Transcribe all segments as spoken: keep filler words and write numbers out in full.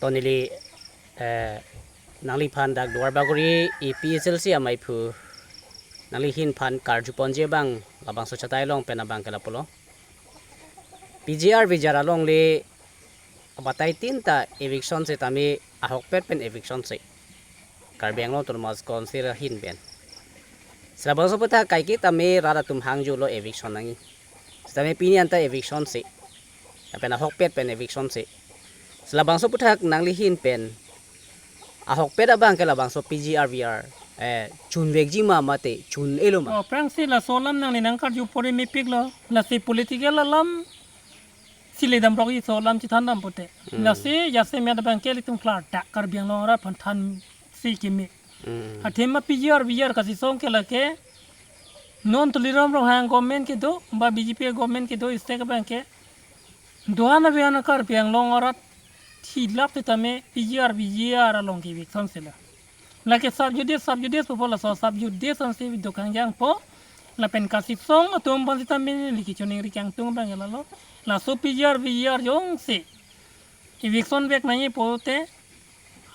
To neli, eh, nangliphan dak Duarbagori APHLC amaiphu nanglihin phan karjuponji abang labangso chatai along pen abang ke lapulo. PGR VGR alongle abatai tin ta eviction setame ahokpet pen eviction si. Karbi Anglong Autonomous Council ahin pen. Si labangso aputhak kaike tame rat atum hangjulo eviction nangji. Setame pini anta eviction si. Lapen ahokpet pen eviction si. Si labangso aputhak nanglihin pen ahokpet abang ke labangso PGR VGR, eh, chunvekji ma mate chun-elo ma? Oh, aphrangsi laso alam nangli nangkarju pore mepiklo. Lasi political alam si le damrok-iso alam chethan dam pute. Hmm. Lasi jasemet abang ke ilitum klardak Karbi Anglong arat aphan thansi keme. Hmm. Athema PGR VGR kasisong ke lake non Tuliram Ronghang government kedo, ba BJP government kedo state abang ke doan avian Karbi Anglong arat thilap setame PGR VGR along ke eviction sila. Lake sub judice, sub judice pupo, laso sub judice ansi dokang jangpo. Lapen kasisong atum aphan setame neli kachiningri kangtung abang ke lalo. Laso PGR VGR jongsi eviction vek nangji pute,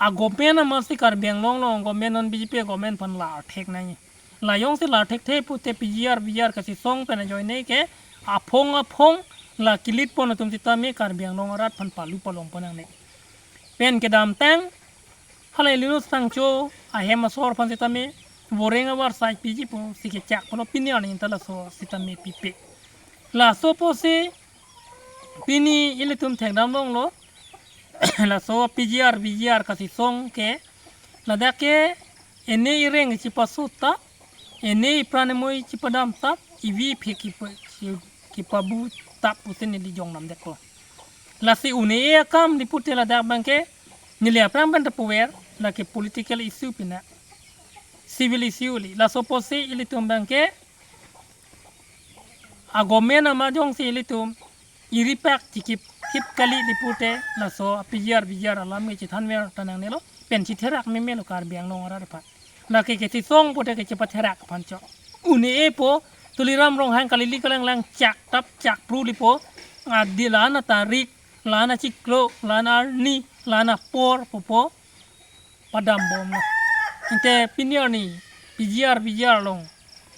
a government amatsi Karbi Anglong along government non BJP government aphan lar thek nangji. La jongsi lar thekthe pute PGR VGR kasisong pen ajoine ke aphong aphong la kelitpon atum setame Karbi Anglong arat aphan palu palongpon nangne. Pen kedamtang hala Linus Tangcho ahem asor aphan setame voreng avar sai piji pusi kechak pulo, pini arni ta laso setame pipe. Laso apotsi pini ilitum thekdam longlo. Laso PGR VGR kasisong ke ladak ke ene ireng chipasut tap, ene ipran imoi chipadam tap, ivi iphe kipa-, chi-, kipabu tap pusi neli jongdam deklo. Lasi une-e akam di pute ladak abang ke neli aphrang pen ta puver, lake political issue pina, civil issue li. Laso apotsi ilitum abang ke a government amat jongsi ilitum iripak chikip kip kali di pute, laso PGR VGR alam ke chethanver ta nangnelo, pen chetherak memelo Karbi Anglong arat aphan. Lake kesisong pute ke chepatherak aphan chot. Une-e po, Tuliram Ronghang kalili kalanglang chak tap chak pru lipo, adi la-an atarik, la-an achiklo, la-an arni, la-an apor pupo padam bomlo. Ante pini arni PGR VGR along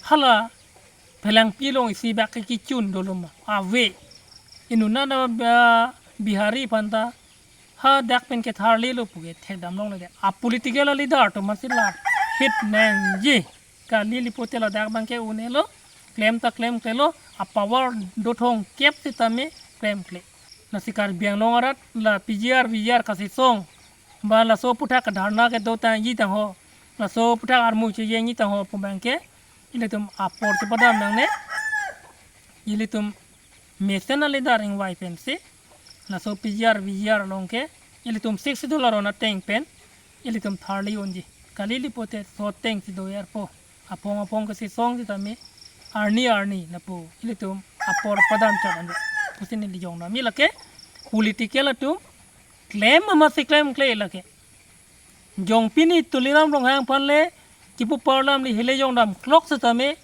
hala Phelangpi along isi bak ke kichun dolo ma? Ave. Inut nat, ah, Bihari aphan ta hadak pen ketharlelo pu ke thekdam longle de. A political leader atum amatsi lar hit nangji. Kalili pute ladak abang ke unelo, klem ta klemklelo, a power do thomkep setame klemkle. Lasi Karbi Anglong arat la PGR VGR kasisong, ba laso aputhak dharna kedo tangji tangho, laso aputhak armu chejengji tangho pu abang ke ilitum apor chepadam nangne. Ilitum mesen a leader ingvai pensi laso PGR VGR along ke ilitum Sixth Schedule aron ateng pen ilitum tharli unji. Kalili pute so atengsi doyarpo. Aphong aphong kesisong setame arni arni lapu ilitum apor padam chot anu pusi neli jongdam. Lake political atum klem amatsi klemkle lake. Jong pini Tuliram Ronghang aphan le kipu parlam li hele jongdam klok setame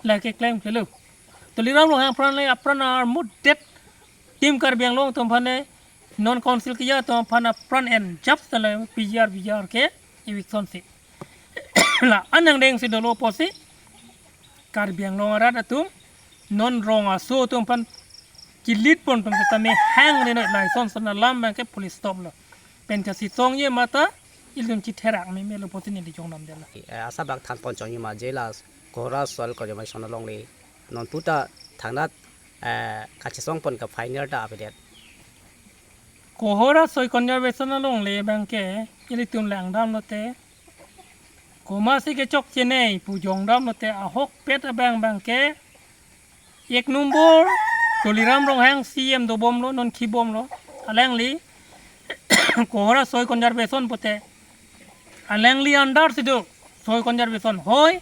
lake klemklelo. Tuliram Ronghang aphan le apran armudet Team Karbi Anglong atum aphan le, non council keja atum aphan apran enjap setame PGR VGR ke eviction si. La-an angdengsi dolo pusi Karbi Anglong arat atum non rong aso atum aphan kelitpon atum setame hang rinoi, lason son alam abang ke police stop lo. Pen kasisongji mata ilitum chetherak memelo pusi neli jongdam detlo. Eh, asabak thanpon chongji ma je la Kohora Soil Conservation alongle non puta thangnat, eh, kachesongpon ka final ta avedet. Kohora Soil Conservation alongle abang ke ilitum langdam lote, komatsi kechokche nangji pu jongdam lote ahokpet abang abang ke ek nombor Tuliram Ronghang CEM dobomlo, non khibomlo. Alangli Kohora Soil Conservation pute alangli under si do Soil Conservation, hoi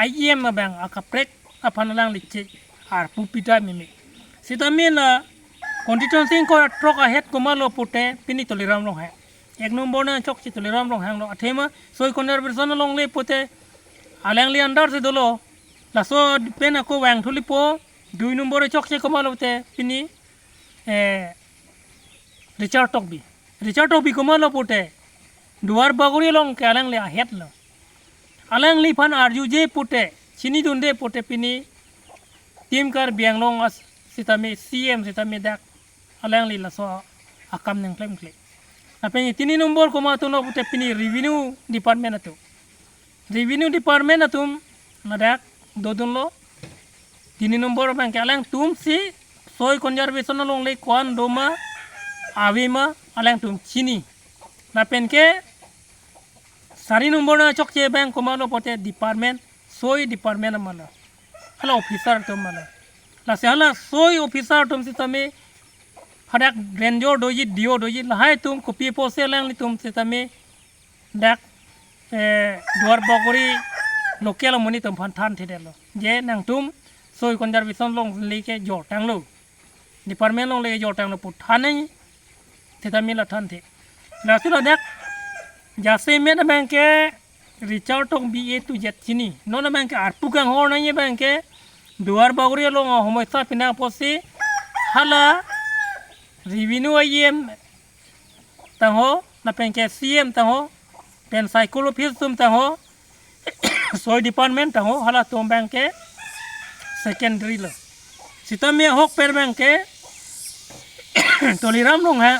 IEM abang akaprek aphan alangli che arpu pida meme. Setame la constituency ingkoi throk ahet komatlo pute pini Tuliram Ronghang. Ek nombor nangchokche Tuliram Ronghang lo, athema Soil Conservation alongle pute alangli under si dolo. Laso pen ako vangthulipo, dui nombor chokche komatlo pute pini, eh, Richard Tokbi. Richard Tokbi komatlo pute, Duar Bagori along ke alangli ahead lo. Alangliphan arjuje pute, chinidunde pute pini Team Karbi Anglong as sitame C M sitame dak alangli laso akam nangklemkle. Lapen tini number komat atumlo pute pini Revenue Department atum. Revenue Department atum ladak dodunlo. Tini number abangke alangtumsi soil conservation alongle ko-an doma, avema, alangtum chini. Lapen ke sari number nangchokche abang komatlo pute department, soil department amatlo. Hala officer atum amatlo. Lasi hala soil officer atum sitame hadak ranger doji, D O doji, lahai atum kopi apotsi alanglitum sitame dak, eh, Duar Bagori local amonit atum aphan thanthedetlo. Je nangtum soil conservation alongle kejortanglo, department alongle kejortanglo pu than nangji, sitame la thanthe. Lasi ladak jasemet abangke Richard Tokbi A to Z chini. Non abangke arpu kanghor nangji abangke Duar Bagori along ahomoi sa pinang apotsi hala Revenue E M tangho, lapen ke C M tangho, pen cycle office atum tangho, soil department tangho, halatum abangke secondary lo. Sitame ahokpet abangke Tuliram Ronghang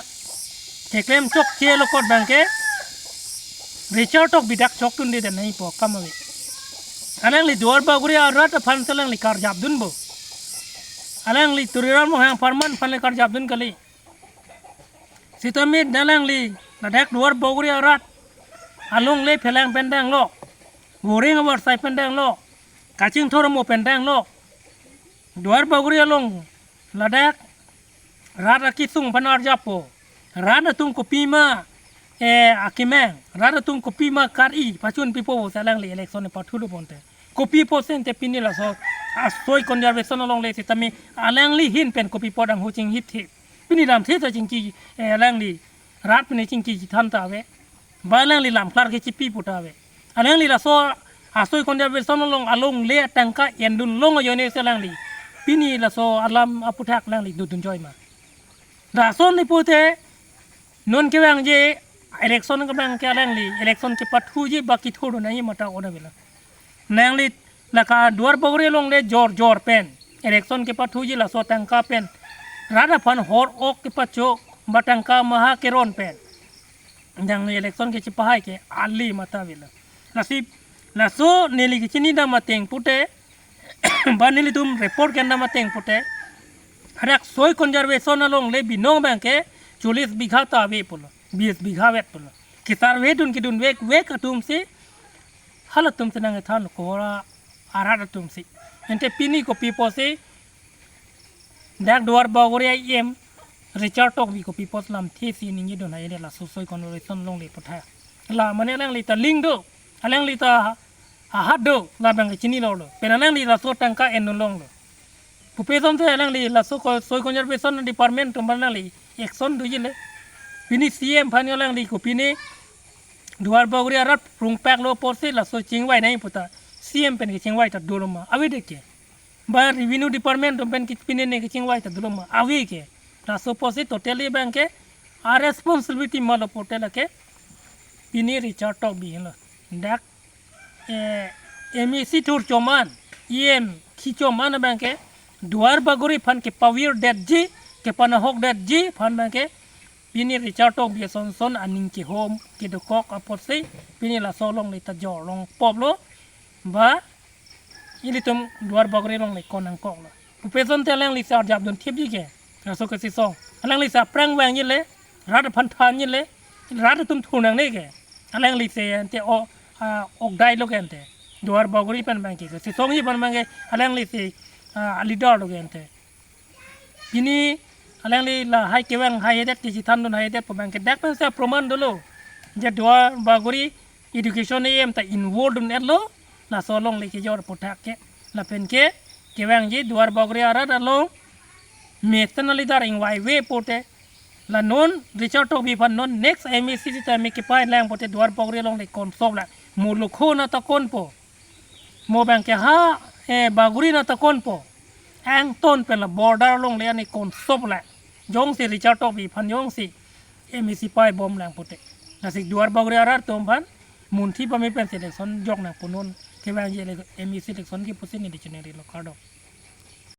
keklem chokchelo kot abangke Richard Tokbi dak chokdunde nangjipo akam ave. Alangli Duar Bagori arat aphan si alangli karjapdunpo. Alangli Tuliram Ronghang apharman aphan le karjapdun kali. Sitame alangli ladak Duar Bagori arat alongle phelang pen danglo, boring avarsai pen danglo, kachingthur amo pen danglo. Duar Bagori along ladak rat akesung aphan arjappo. Rat atum kopima, eh, akemang, rat atum kopima kar-i pachun pipo pusi alangli election pathulo bonte. Kopi apotsi ante pini laso a soil conservation alongle sitame alangli ahin pen kopi apot anghu chinghipthe. Pini lamthe ta chingki, eh, alangli rat pini chingki chethan ta ave. Ba alangli lamklar kechipi pu ta ave. Alangli laso a soil conservation along alongle atangka endun long ajoinesi alangli pini laso alam aputhak alangli dodun joi ma. Lason ni pute non kevangji election kevang ke alangli election kepathuji ba kethurdun nangji mata oda vela. Nangli laka Duar Bagori alongle jorjor pen election kepathuji laso tangka pen rat aphan hor ok kepacho ba tangka maha keron pen nangli election kechepahai ke ali mata vela. Lasi laso neli kechinidam ateng pute ba nelitum report kendam ateng pute hadak soil conservation alongle binong abangke cholis bigha ta ave pulo, bis bigha vet pulo. Kesarvedun kedun vekvek atumsi halatumsi nangkethan kohora arat atumsi. Ante pini kopi apotsi dak Duar Bagori E M Richard Tokbi kopi apot lamthesi ningjidun hai de laso soil conservation alongle aputhak. La mane alangli ta link do, alangli ta ahat do, labang chinilo lo. Pen alangli laso tangka endun longlo. Pupe asonte alangli laso ko soil conservation department atum alangli action dojile. Pini C M aphan alangli kopine Duar Bagori arat prungpaklo apotsi laso chingvai nangji puta C M pen kechingvai ta dolo ma. Avedetke. Ba Revenue Department atum pen kepine ne kechingvai ta dolo ma. Ave ke. Laso apotsi totally abangke a responsibility malo pute lake pini Richard Tokbi henlo. Dak, eh, M A C thur choman, E M khi choman abangke Duar Bagori aphan kepavirdetji, kepanahokdetji aphan abangke pini Richard Tokbi asonson aning kehom kedokok apotsi pini laso alongle ta jorlong poplo. Ba ilitum Duar Bagori alongle ko nangkoklo. Pupe asonte alanglisi arjapdun thipji ke. Laso kesisong. Alanglisi aphrang vangjile, rat aphan thanjile, rat atum thur nangne ke. Alanglisi ante o, a, ok dai lo ke ante. Duar Bagori pen abangke kesisongji pen abangke alanglisi, a, leader lo ke ante. Pini alangli lahai kevang haihedet kechethandun haihedet pu abangke dak pensi aproman dolo. Je Duar Bagori education E M ta involve dun-etlo, laso alongle kejor aputhak ke. Lapen ke kevangji Duar Bagori arat along mesen a leader ingvaive pute. La non Richard Tokbi aphan non next M A C sitame kepailang pute Duar Bagori alongle konsop la. Mo lokho na ta konpo. Mo abangke ha, eh, Bagori na ta konpo. Angton pen la border alongle ani konsop la. Jongsi Richard Tokbi aphan jongsi M A C paibom lang pote. Lasi duar bogre arat atum aphan munthi pame pensi election jok nangpo non, kevangji ele-, M A C election ke pusi neli chiningri lo, kardom.